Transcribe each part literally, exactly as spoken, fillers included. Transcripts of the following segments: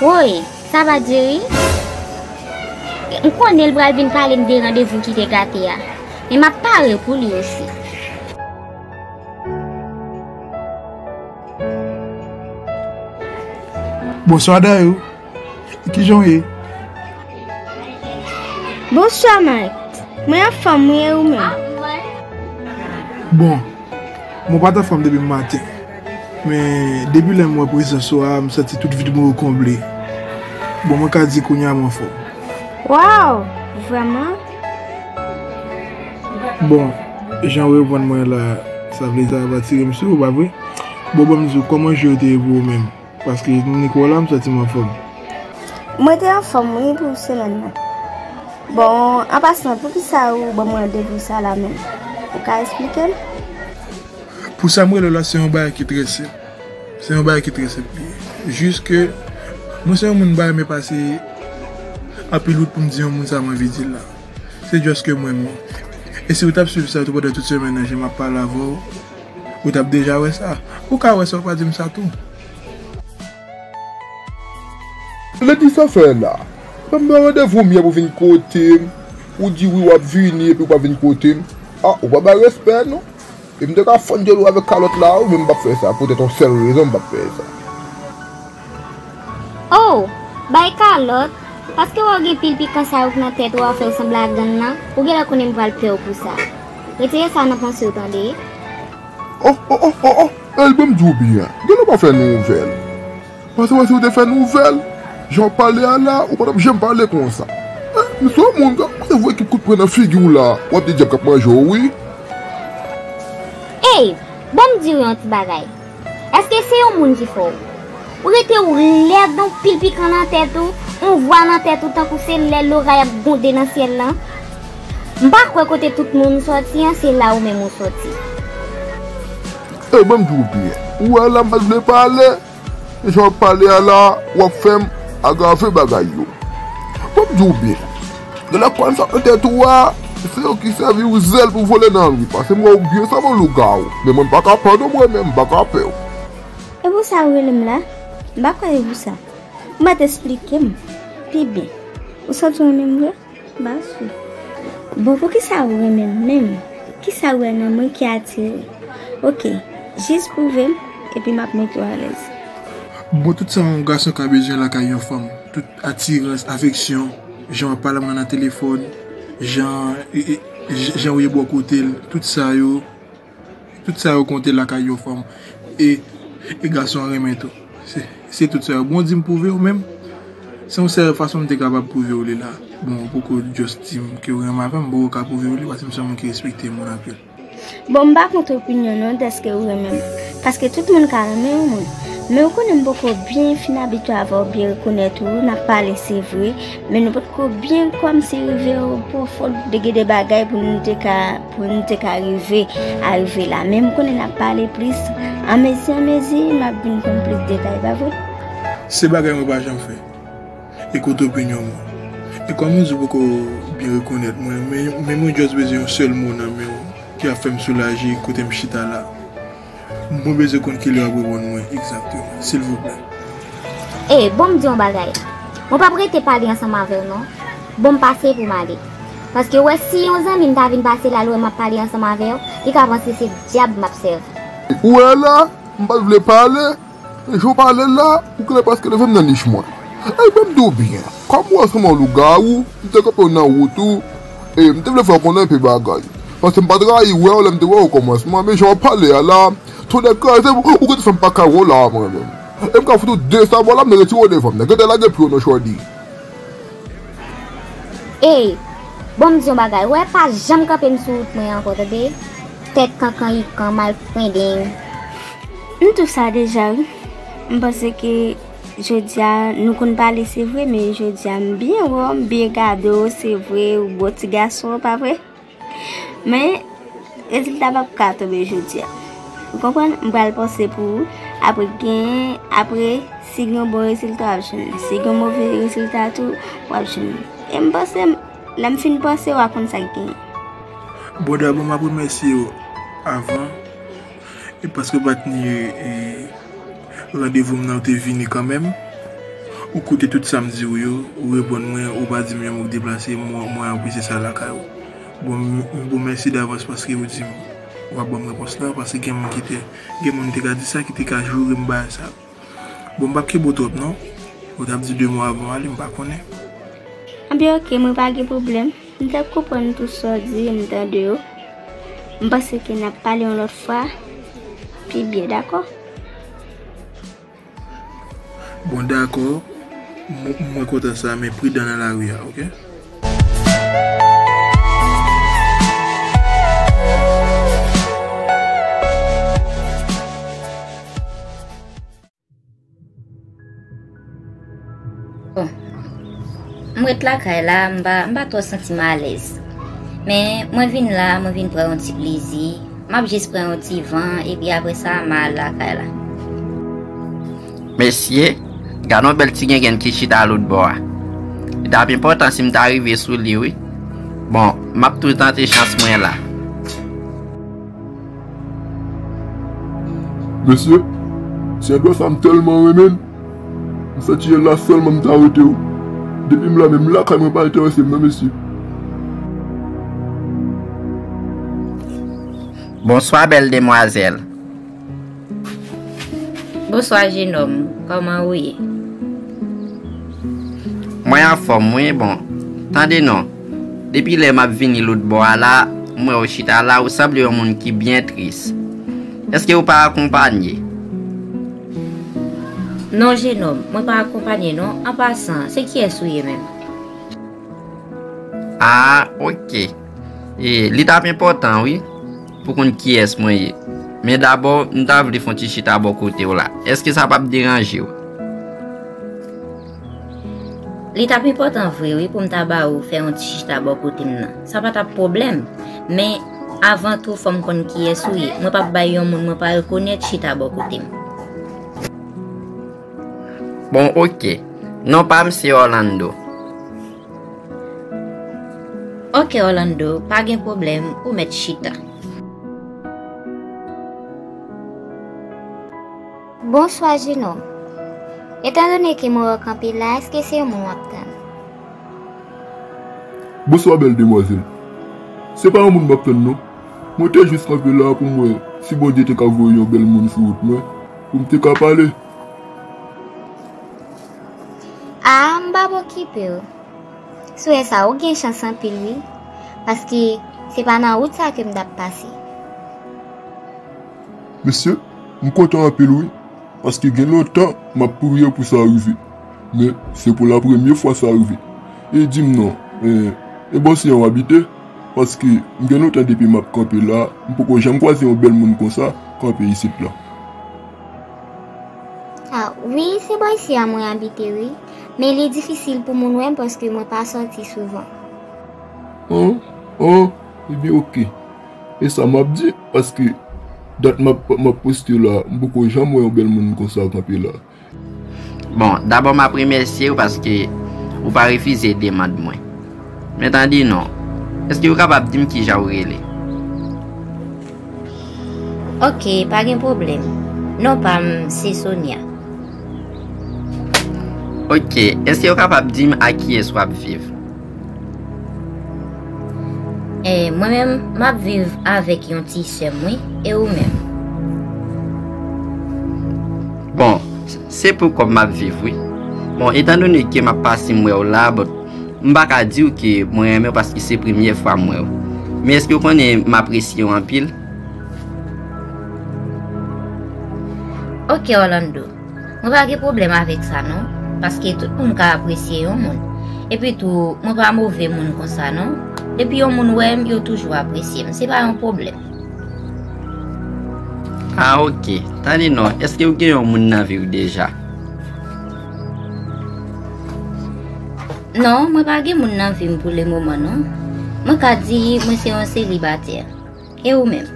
Woy, sa va Jerry? M konnen l pral vin pale m de randevou ki te gate a. Men m ap pare pou li osi. Bonswa Dayou. Kijan w ye? Bonswa Mike. Mwen anfòm wi, e ou menm? Bon, mwen pa t anfòm depi maten. Men depi lè m wè prezans ou a, m santi tout vid mwen yo konble. Bon, mwen ka di kounye a m anfòm. Waw, vrèman? Bon, jan w reponn mwen la, sa vle di sa ap atire m sou ou, pa vre? Bon, ban m di w, kòman jou yo te ye pou ou menm? Paske m nik wè w la, m santi m anfòm. Mwen te anfòm wi pou semèn nan. Bon, an pasan, poukisa ou ban m randevou sa la menm? Ou ka esplike m? Pou sa m rele w la, se yon bagay ki trè senp. Se yon bagay ki trè senp li ye. Jis ke mwen se yon moun m pa renmen pase anpil wout pou m di yon moun sa m anvi di l la. Se just ke mwen menm. E si w t ap swiv sa tou pandan tout semèn nan, jan m ap pale avè w, ou t ap deja wè sa. Ou ka wè sa, ou pa di m sa tou. Lendi sa fè la. Ban m ba w randevou m yè pou vin kote m. Ou di wi w ap vini epi w pa vin kote m. A, ou pa bay respè non. E m te ka fann dyòl ou avèk kalòt la wi, men m p ap fè sa. Poutèt yon sèl rezon m p ap fè sa. Oh, bay kalòt? Paske wè w gen pil pikan sa yo k nan tèt ou a, w ap fè w sanble a gang nan, ou genlè konnen m pral pè w pou sa. Retire sa nan panse w tande. Oh, oh, oh, oh, oh. Ey, ban m di w byen. Genlè w pa fè nouvèl. Paske wè si w te fè nouvèl, jan w ap pale a la, ou pa t ap janm pale konsa. Eh, m se yon moun, gade, se vre ki kout pwen nan figi w la, w ap di dyab k ap manje w, wi. Ey, ban m di w yon ti bagay. Èske se yon moun ki fè w? Ou rete ou lèd, yon pil pikan nan tèt ou, yon vwa nan tèt ou tankou se lè loray ap gwonde nan syèl lan. M pa kwè kote tout moun sòti an, se la ou menm ou sòti. Ey, ban m di w byen. Ou wè la, m pa t vle pale. Jan w ap pale a la, w ap fè m agrave bagay yo. Ban m di w byen. Gen lè kòn sa nan tèt ou a, se yo ki sèvi w zèl pou vole nan lwi. Paske m wè w byen sanble yon lougawou. Men mwen m pa ka pè w non, mwen menm, m pa ka pè w. E pou sa ou rele m la? M pa kwè e pou sa. Ou mèt esplike m pi byen. Ou santi w renmen m vre? Ba sou. Bon, poukisa ou renmen m menm? Kisa ou wè nan mwen ki atire w? Oke, jis pwouve m, epi m ap mete w alèz. Bon, tout sa yon gason ka bezwen lakay yon fanm. Tout atirans, afeksyon, jan w ap pale ak mwen nan telefòn, jan, e, e, j-, jan w ye bò kote l, tout sa yo, tout sa yo konte lakay yon fanm. E, e gason an renmen tou. Se, se tout sa yo. Bon, di m pwouve w menm. Se yon sèl fason m te kapab pwouve w li la. Bon, ou poko just di m ke w renmen avè m, m poko ka pwouve w li, paske m se yon moun ki respekte moun anpil. Bon, m pa kont opinyon non, dèske ou renmen m. Paske tout moun ka renmen yon moun. Men ou konnen m poko byen fin abitye avè w, byen rekonèt ou, n ap pale se vre, men nou potko byen kòmsi rive o pwofon de gen de bagay pou nou te ka, pou nou te ka rive, arive la. Men m konnen n ap pale plis, anmezi anmezi, m ap vin konn plis detay, pa vre? Se bagay mwen pa janm fè. E koute opinyon mwen. E kòm ou di w poko byen rekonèt mwen, men, men mwen just bezwen yon sèl mo nan men w ki ap fè m soulaje kote m chita la. Mwen bezwen konn kilè w ap reponn mwen egzakteman, silvouplè. Ey, bon m di yon bagay. Mwen p ap rete pale ansanm avè w non. Bon m pase pou m ale. Paske w wè si yon zanmi m ta vin pase la, l wè m ap pale ansanm avè w, li ka panse se dyab m ap sèvi. Ou wè la, m pa t vle pale. Jan w pale la, ou genlè prèske leve m nan nich mwen. Ey, ban m di w byen, kòm ou wè w sanble yon lougawou, m te kanpe w nan wout ou, e m te vle fè w konnen enpe bagay. Paske m pa t rayi wè w lè m te wè w okòmansman, men jan w ap pale a la, tonnè kraze m, ou gentan fè m pa ka wè w la a mwen menm. E m ka fout ou de sabò la, m nan retire w devan m nan, gentan lage pye w nan chòdi. Ey, bon m di yon bagay, wè pa janm kanpe m sou wout mwen ankò, tande? Tèt kankan ikan, malfrendeng. M tou sa deja, wi. M panse ke jodi a, nou konn pale, se vre, men jodi a, m byen wè w, m byen gade w, se vre, ou bon ti gason, pa vre? Men, rezilta p ap ka tonbe jodi a. Ou konprann? M pral panse pou ou, apre gen, apre, si gen yon bon rezilta, w ap jwenn li. Si gen yon move rezilta tou, w ap jwenn li. E m panse, lè m fin panse, w a konn sa k genyen. Bon, dabò, m ap remèsye w avan. E paske w pa t ni, e, randevou m nan, w te vini kanmenm. Ou koute tout sa m di w yo, ou reponn mwen, ou pa di m yon mo k deplase, mwen, mwen apresye sa lakay ou. Bon, m, m bon mèsi davans paske ou di m, w ap ban m repons la, paske gen moun ki te, gen moun te ka di sa, ki te ka joure m bagay sa. Bon, m p ap kenbe w twòp non. Ou t ap di de mo avan w ale, m pa konnen. Anben, oke, mwen pa gen pwoblèm. M t ap konprann tout sa w di, m tande w. M panse ke n ap pale yon lòt fwa, pi byen, dakò? Bon, dakò. M, mwen kontan sa, men pridan nan lari a, oke? Bon, m ret lakay la, m pa, m pa twò santi m alèz. Men, mwen vin la, mwen vin pran yon ti plezi. M ap jis pran yon ti van, epi apre sa, m a al lakay la. Mesye, gad yon bèl ti gengenn ki chita lòt bò a. Li t ap enpòtan si m ta rive sou li, wi. Bon, m ap tou tante chans mwen la. Mesye, se yon dwa sa m tèlman renmen. M santi se la sèlman m ta rete wi. Depi m la menm lakay mwen pa enterese m non mesye. Bonswa bèl demwazèl. Bonswa jenòm, kòman ou ye? Mwen anfòm wi, bon, tande non. Depi lè m ap vini lòt bò a la, m wè w chita la, ou sanble yon moun ki byen tris. Èske ou pa akonpanye? Non, jenòm, mwen pa akonpanye non. An pasan, se kiyès ou ye menm? Ah, oke. E, li t ap enpòtan, wi, pou konn kiyès mwen ye. Men dabò, m ta vle fè yon ti chita bò kote w la. Èske sa p ap deranje w? Li t ap enpòtan vre, wi, pou m ta ba ou fè yon ti chita bò kote m nan. Sa pa t ap pwoblèm. Men, avan tou, fò m konn kiyès ou ye. Mwen p ap bay yon moun mwen pa rekonèt chita bò kote m. Bon, oke. Non pa m se Orlando. Oke, Orlando, pa gen pwoblèm, ou mèt chita. Bonswa, jenòm. Etandone ke mwen wè w kanpe la, èske se yon moun w ap tann? Bonswa, bèl demwazèl. Se pa yon moun m ap tann, non. Mwen te jis kanpe la pou m wè si Bondye te ka voye yon bèl moun sou wout mwen, pou m te ka pale. A, m p ap okipe w. Si w wè sa, ou gen chans anpil, wi. Paske se pa nan wout sa ke m t ap pase. Mesye, m kontan anpil, wi. Paske gen lontan m ap priye pou sa rive. Men, se pou la premye fwa sa rive. E di m non, e, e bò si an w abite? Paske m gen lontan depi m ap kanpe la, m poko janm kwaze yon bèl moun konsa kanpe isit la. A, wi, se bò isi a mwen abite, wi. Men li difisil pou moun wè m paske mwen pa sòti souvan. An, an, ebyen, oke. E sa m ap di, paske dat m ap, m ap poste la, m poko janm wè yon bèl moun konsa kanpe la. Bon, dabò m ap remèsye w paske ou pa refize demann mwen. Men tande non, èske ou kapab di m kijan ou rele? Oke, pa gen pwoblèm. Non pa m se Sonia. Oke, èske ou kapab di m ak kiyès w ap viv? E, mwen menm, m ap viv avèk yon ti sè m, wi. E ou menm? Bon, se pou kò m m ap viv, wi. Bon, etandone ke m ap pase m wè w la, but m pa ka di w ke mwen renmen w paske se premyè fwa m wè w. Men èske w konnen m apresye w anpil? Oke, Orlando. Mwen pa gen pwoblèm avèk sa non, paske tout moun ka apresye yon moun. Epi tou, mwen pa move moun konsa non. Depi yon moun wè m, yo toujou apresye m. Se pa yon pwoblèm. Ah, oke. Tande non, èske ou gen yon moun nan vi w deja? Non, mwen pa gen moun nan vi m pou lemoman non. Mwen ka di mwen se yon selibatè. E ou menm?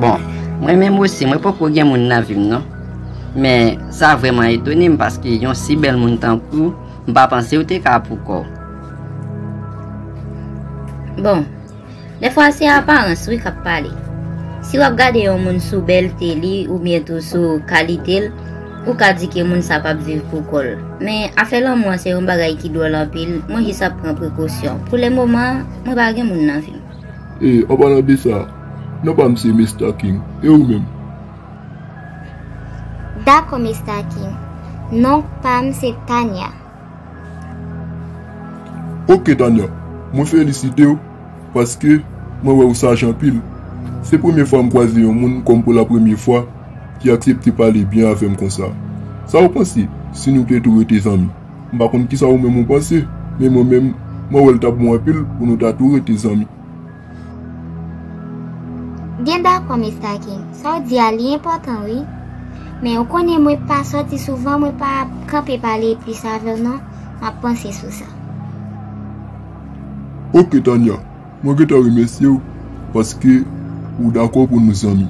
Bon, mwen menm osi, mwen poko gen moun nan vi m non. Men sa vrèman etone m paske yon si bèl moun tankou w, m pa panse w te ka pou kò w. Bon, dèfwa se aparans wi k ap pale. Si w ap gade yon moun sou bèlte li oubyen tou sou kalite l, Ou ka di ke moun sa p ap viv pou kò l. Men afè lanmou an se yon bagay ki dwòl anpil, mwen jis ap pran prekosyon. Pou le moman, mwen pa gen moun nan vi m. E, an palan de sa, non pa m se Mister King. E ou menm? Dakò, Mister King. Non pa m se Tanya. Ok, Tanya, mwen felisite w paske mwen wè ou saj anpil. Se premye fwa m kwaze yon moun kòm pou la premye fwa ki aksepte pale byen avè m konsa. Sa w panse si nou te tou rete zanmi? M pa konn kisa ou menm ou panse, men mwen menm, mwen wè l t ap bon anpil pou nou ta tou rete zanmi. Byen dakò, Mister King. Sa w di a li enpòtan wi. Men ou konnen mwen pa sòti souvan, mwen pa ap kanpe pale plis avè w non. M ap panse sou sa. Ok, Tanya, mwen gentan remèsye w paske ou dakò pou nou zanmi.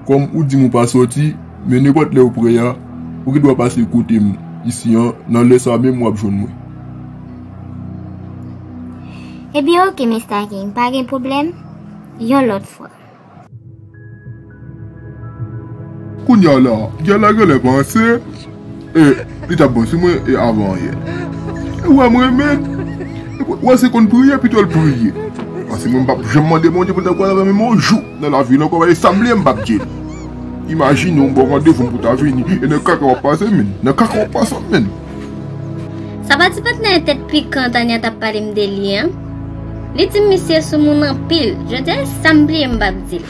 Kòm ou di m ou pa sòti, men nenpòt lè ou prè a, ou gendwa pase kote m isi an, nan lè sa menm w ap jwenn mwen. Ebyen ok, Mister King, pa gen pwoblèm. Yon lòt fwa. Kounye a la, Dyala genlè panse e li t ap bon sou mwen e avan yè. E w wè m renmen l. W wè se konn priye pito l priye. Paske mwen m p ap janm mande Bondye pou l ta kwè avè m menm yon jou nan lavi l ankò, paske sa m bliye m p ap di l. Imajine w m ba w randevou m pou ta vini e nan kaka w ap pase m menm, nan kaka w ap pase m menm. Sa pa ti patnè tèt pikan Tanya t ap pale m de li an? Li di m misye sou moun anpil, jodi a e sa m bliye m p ap di l.